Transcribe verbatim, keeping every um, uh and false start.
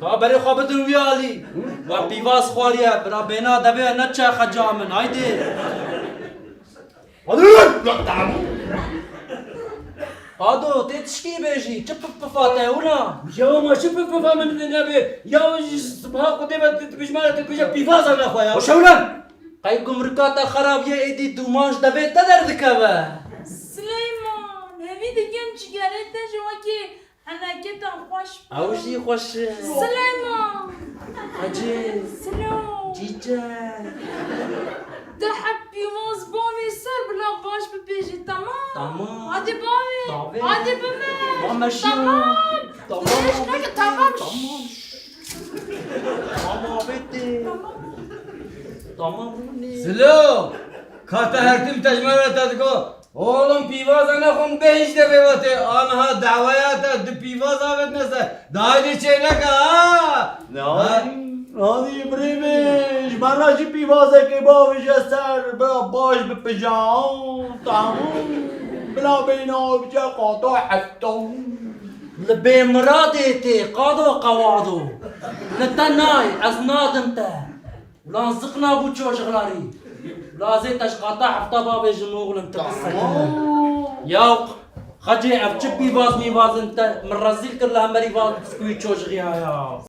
Ka berê xwe bidin wî alî. We pîvaz xwariye, bira bêna devê neçe xeca min, haydi. Qado, tê tişkî bêjî, çi pif pifa te wina? Ya ma çi pif pifa min nebe? Ya ji sibaha xwe dê ve tu bijmare tu bêje pîvaza nexwe ya. Xweşewlen! Qey gumrika te xerab ye, êdî dûman ji devê te derdikeve. Sileyman, hevî dikim çigerê te ji wekî henekê te xweş be. Ew jî xweş e. Sileyman. Hacî. Silo. Cîce. De heb pîvaz bavê ser bila baş bibêjî, tamam? Tamam. Hadi bavê. Bavê. Hadi bime. Bame şiyo. Tamam. Tamam. Tamam. Tamam. Tamam. Tamam. Silo. Ka te her tim tecmara te diko. Oğlum pîvaza nexwin bêj de vê wetê. Anha daweya te di pîvaza vetne se. Dayê çê neke ha. Ne Ha? Hadi birê min, ji me re jî pîvazekê bavêje ser, bira baş bipijan, tamam. Bila bêhna bice qata heftan. Li bêmiradê tê, qado qewado. Li te nayê, ez nadim te. Ulan ziqna bû çojixlarî. Lazê te ji qata hefta bavêjim oğlum, tu bisekine. Tamam. Ya xecê, ev çi pîvaz mîvaz in te min rezîl kir li hemberî van biskûyî çojixî ya.